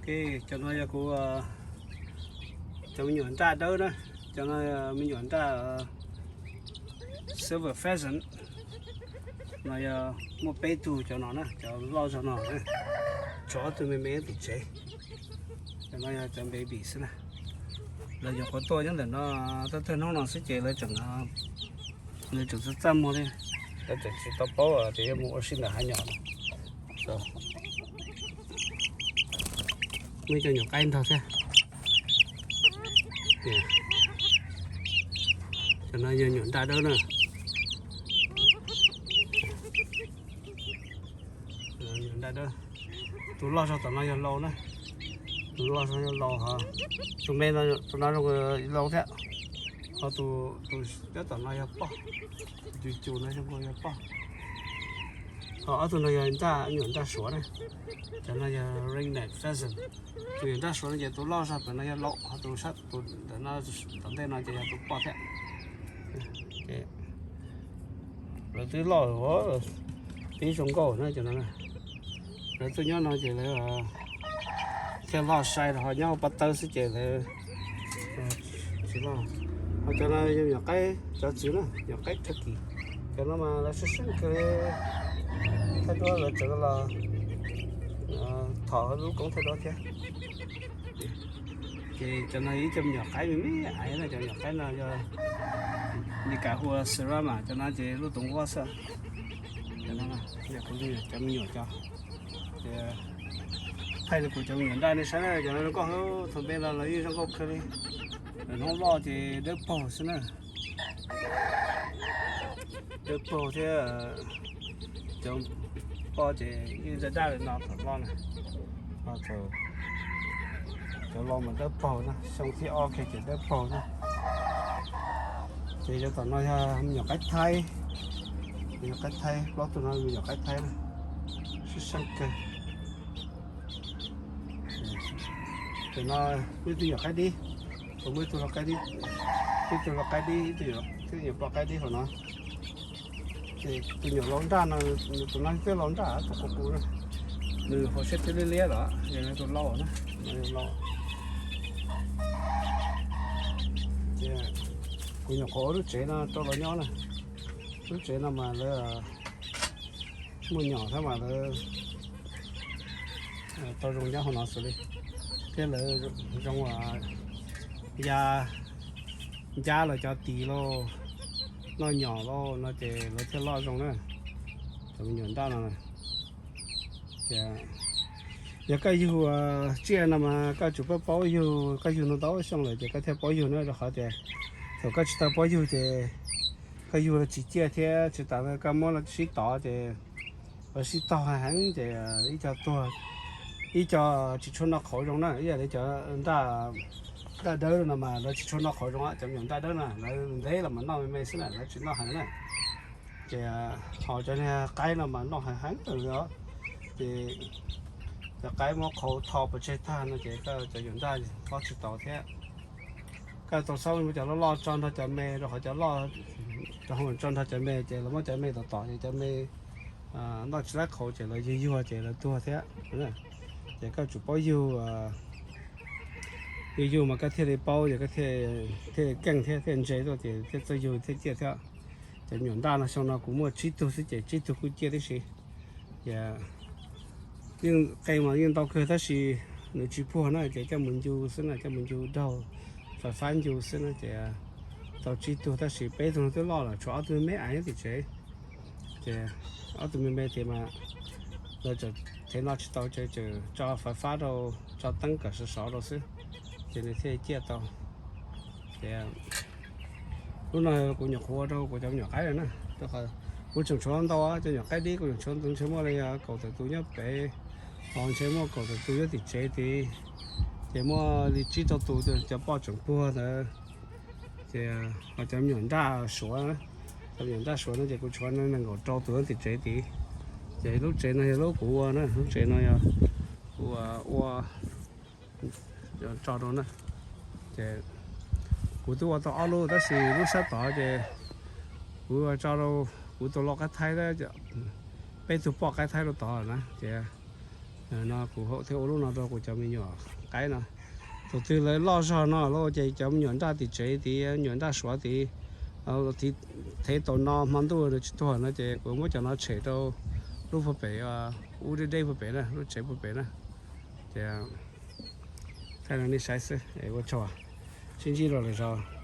Ok, cov no yog kuv cov me nyuam nraj dawb na, cov no me nyuam nraj silver pheasant no yog muaj peb tug cov no na, cov loj zog no, tshuav ob tug me me tim tsev. Cov no yog cov baby xwb na. Lawv nyuam qhuav tuaj nyob ntawm no, tawg tawg hnub no xwb ces lawv tseem, lawv tseem txaj txaj muag li, lawv tseem tsis tau paub tias yuav mus ua si ntawm hav nyom. Muaj ib co nyuam qaib nrog thiab. Cov no yog nyuam nraj dawb na. Nyuam nraj dawb. Tus loj zog tom no yog lau na. Tus loj zog yog lau, tus me, tus no zoo lau thiab. Ho tus, tus nyob tom no yog poj. Tus cus no zoo nkaus yog poj. Ho ob tug no yog nraj, nyuam nraj suav na. Cov no yog ringneck pheasant. Tus nyuam nraj suav no ces tus loj zog tom no yog lau, ho tus sab, tus ntawm no, tom ntej no ces yog tus poj thiab. Lawv twb loj, pib zoo nkauj na cov no. Lawv tuaj nyob no ces lawv thiaj loj sai rau, ho nyob hauv pob tawb xwb ces lawv tsis loj. Ho cov no yog nyuam qaib cov txwv na, nyuam qaib turkey. Cov no mas lawv sab sab kawg li, thiab duab lawv tseem los thom lub koob thiab duab thiab. Ces cov no ib co me nyuam qaib me me aiv na, cov nyuam qaib no yog Nicaragua Serama, cov no ces lub toov huab xwb. Cov no, cov me nyuam cov, ces thaij li kuv cov me nyuam nraj nej saib na, cov no zoo nkauj, thaum npe los lawv yeej zoo nkauj kawg li. Lawv hnub loj ces dawb paug xwb na. Dawb paug thiab, cov poj ces yeej daj daj li no thaum loj na. Ho thaum cov laus mas dawb paug na, xyoo thib ob kiag ces dawb paug na. Ces cov tom no yog me nyuam qaib thaib, me nyuam qaib thaib, plaub tug no me nyuam qaib thaib na, sib seeb kawg. Tus no muaj ib tug nyuam qaib dib, tus muaj ib tug lau qaib dib, ib tug lau qaib dib, ib tug nyuam, ib tug nyuam poj qaib dib hauv no. Ces tus nyuam lau nraj no, tus no twb lau nraj, tus qus qus na, nws hauv siab twb liab liab lawm, yog nws tus lau na, nws lau. Ces kuv nyuam qhuav ua lub tsev no rau lawv nyob na. Lub tsev no mas lawv muaj nyom thiab mas lawv tau zoo nyob hauv no xws li, thiab lawv zoo ya ncab lawv cov tis lauj, noj nyom lauj no ces lawv thiaj loj zoo na. Cov me nyuam nraj no, ces yog koj yug tsiaj no mas koj tsum paub paub yug, koj yug ntau ntau xyoo lawm ces koj thiaj paub yug na, rau qhov tias thaum koj tsis tau paub yug ces koj yug los tsis ciaj thiab tsis tas li koj muab los sib tov ces lawv sib tog heev ces ib co tuag, ib co tsis tshua noj qhauv zoo na, ib yam li cov nraj, nraj dawb no mas lawv tsis tshua noj qhauv zoo, cov me nyuam nraj dawb na lawv ntev los mas noj me me xwb na, lawv tsis noj heev na. Ces ho cov niag qaib no mas noj heev heev li os. Ces cov qaib muab qhauv tho pov tseg tag no ces koj cov me nyuam nraj kob tsis tau thiab. Koj tau xaub muab cov loj loj tso nrog cov me, rau qhov cov loj rau hauv tso nrog cov me ces lawv muab cov me tom tom ces cov me noj tsis laib qhauv ces lawv yuag yuag ces lawv tuag thiab. Ces koj tsum paub yug, yug yug mas koj thiaj li paub, ces koj thiaj, thiaj keej thiab thiaj ntse tuaj ces thiaj txawj yug thiaj ciaj thiab. Cov me nyuam nraj no xyoo no kuv muaj tsib tug xwb ces tsib tug kuj ciaj tib si. Ces yeej qe mas yeej ntau kawg tab sis nws tsis puag na ces coj mus ncu xwb na, coj mus ncu daug, fais fab ncu xwb na ces tau tsib tug tab sis peb tug no twb loj lawm, tshuav ob tug me me aiv nyob tim tsev. Ces ob tug me me ces mas lawv tseem thev no tsis tau ces tseem tso fais fab rau, tso teeb kom sov sov rau xwb ces nws thiaj ciaj tau. Ces lub no kuv nyuam qhuav ua rau kuv cov me nyuam qaib lawm na, rau qhov kuv tseem tshuav ntau cov nyuam qaib dib, kuv tseem tshuav ntau, ntshe muaj li kaum tawm tus nyob pem, ho ntshe muaj kaum tawm tus nyob tim tsev tid, ces muaj li tsib rau tus cov poj tseem puag ntawd. Ces ho cov me nyuam nraj suav, cov me nyuam nraj suav no ces kuv tshuav nees nkaum rau tus nyob tim tsev tid. Ces lub tsev no yog lub kuv ua na, lub tsev no yog kuv ua tso rau na. Ces kuv twb ua tau ob lub tab sis lub sab tod ces kuv tso rau kuv tus lau qaib thaib, peb tug poj qaib thaib rau tod na ces No kuv thiaj ua lub no rau kuv cov me nyuam qaib no. Thaum twg lawv loj zog no lawm ces cov me nyuam nraj tim tsev tid, me nyuam nraj suav tid, thev tau no hmo ntuj tsis tuag no ces kuv muab cov no tshem rau lub puag pem, ub deb deb puag pem na, lub tsev puag pem na. Ces thaij rau nej saib xwb, ua tsaug, sib ntsib rau lwm zaus.